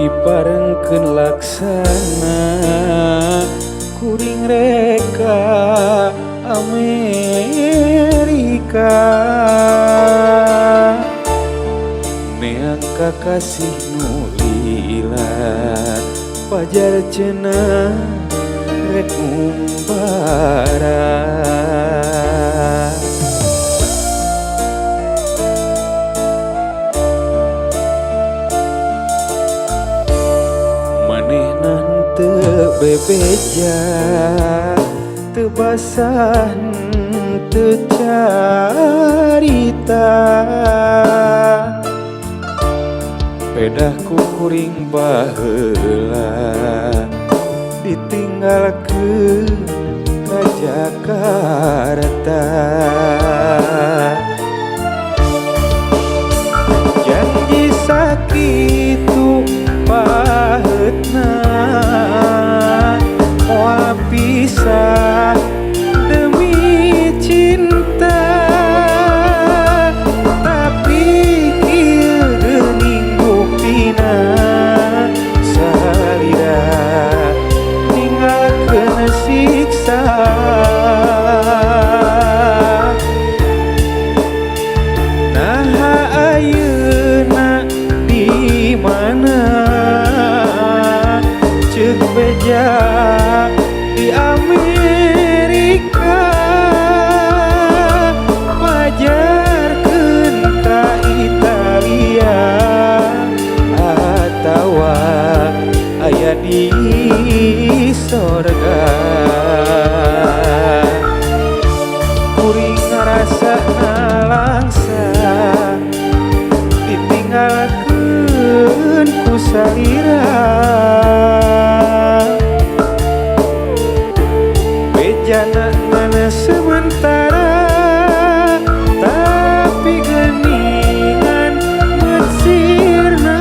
Diparengkeun laksana kuring reka Amerika, neang kakasih nu lila pajar cenah rek ngumbara. Manehna teu bebeja, teu basah teu carita, pedah ku kuring baheula ditinggalkeun ka Jakarta. Janji sakitu paheutna moal pisah demi cinta, tapi kieu geuning buktina salira ninggalkeun siksa. Naha ayeuna di mana ceuk beja di Amerika, pajarkeun ka Italia atawa aya di sorga. Kuring ngarasa nalangsa ditinggalkeun ku salira, bejana ngan sementara tapi geuningan meut sirna.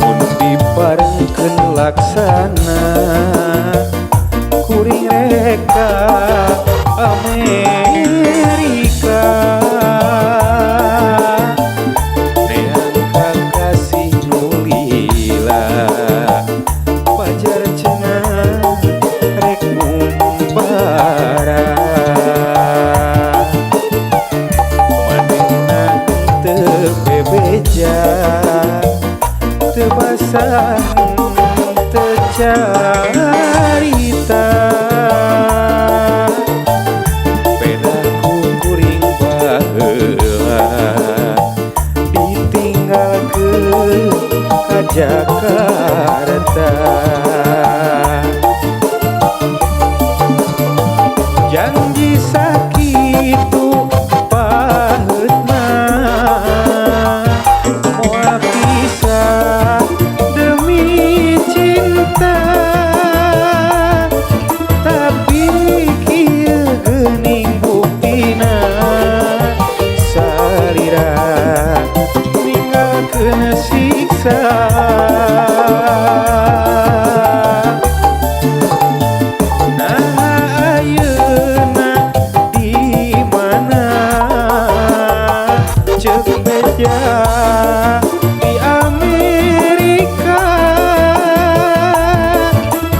Mun diparengkeun laksana kuring reka Amerika, neang kakasih nu lila pajar cenah rek ngumbara. Manehna teu bebeja, teu basah teu carita, pedah ku kuring baheula ditinggalkeun ka Jakarta. Janji sakitu paheutna moal pisah demi cinta, tapi kieu geuning buktina salira ninggalkeun siksa. Naha ayeuna di mana ceuk beja di Amerika,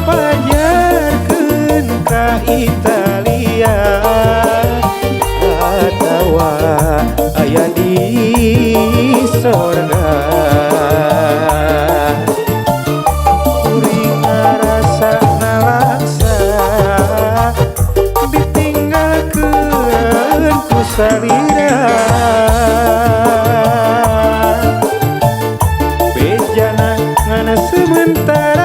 pajarkeun ka Italia. Salira bejana ngan sementara.